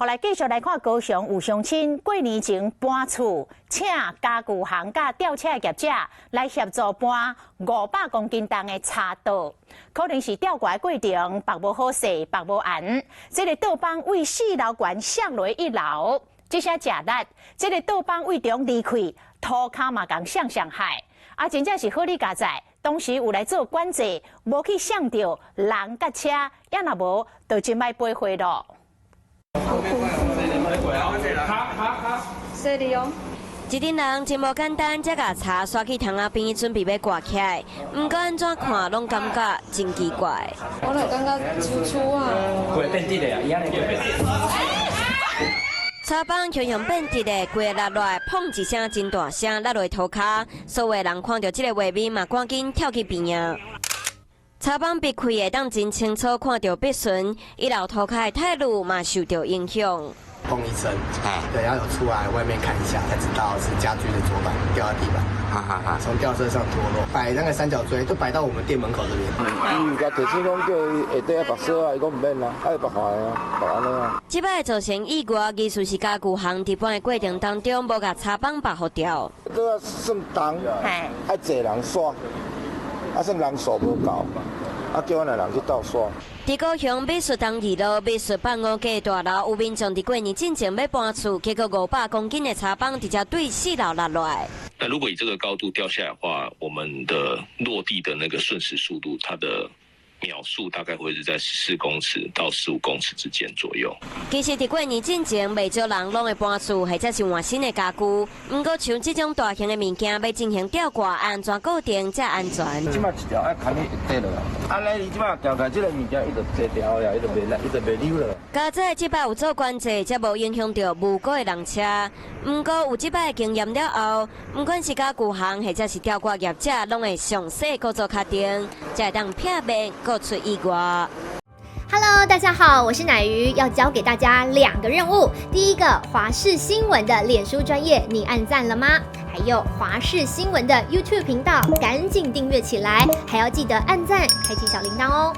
予來繼續來看高雄有鄉親過年前搬厝，請家具行佮吊車的業者來協助搬500公斤重的柴桌，可能是吊掛的過程縛無好勢，縛無絚，這个桌枋對四樓懸摔落一樓，這下誠力，這个桌枋位中離開，塗跤嘛共摔傷害。啊，真正是好佳哉，當時有來做管制，無去摔著人佮車，抑若無，就真歹賠回咯。犀利哦！一陣人真無簡單，才共柴徙去窗仔邊，準備欲掛起來。毋過按怎看，攏感覺真奇怪。我來感覺粗粗啊！會變質的啊，伊按呢變。柴枋強強變質的，規个落來，砰一聲真大聲，落落塗跤。所有人看著這个畫面嘛，趕緊跳去邊仔。柴枋被開會當真清楚看著筆順，一樓塗跤的態度嘛受著影響。砰一聲，對，然後有出來外面看一下，才知道是家具的桌板掉到地板，哈哈哈，從吊車上脫落，擺那個三角錐都擺到我們店門口這邊。伊共提醒講叫伊下底愛縛鎖啊，伊講毋免啦，愛縛開啊，縛按呢啊。這擺造成意外，其實是家具行佇搬的過程當中，無共柴枋縛予牢。這個算重，愛濟人徙，啊算人數無夠，啊叫阮的人去鬥徙。佇高雄美術東二路美術85架大樓，有民眾佇過年進前欲搬厝，結果500公斤的柴枋直接對四樓落來。那如果以這個高度掉下來的話，我們的落地的那個瞬時速度，它的秒數大概會是在14公尺到15公尺之間左右。其實佇過年進前，袂少人攏會搬厝，或者是換新的家具。毋過像這種大型的物件，欲進行吊掛，按怎固定才安全？這擺一條愛牽伊跌落來，按呢伊這擺吊起來，這个物件伊就坐牢呀，伊就袂來，伊就袂溜了。佳哉這擺有做管制，才無影響著無辜的人車。毋過有這擺的經驗了後，毋管是家具行或者是吊掛業者，攏會詳細閣做確定，才會當避免閣出意外。 Hello，大家好，我是奶魚，要教給大家兩個任務。第一個，華視新聞的臉書專頁，你按讚了嗎？還有華視新聞的 YouTube 頻道，趕緊訂閱起來，還要記得按讚，開啟小鈴鐺哦。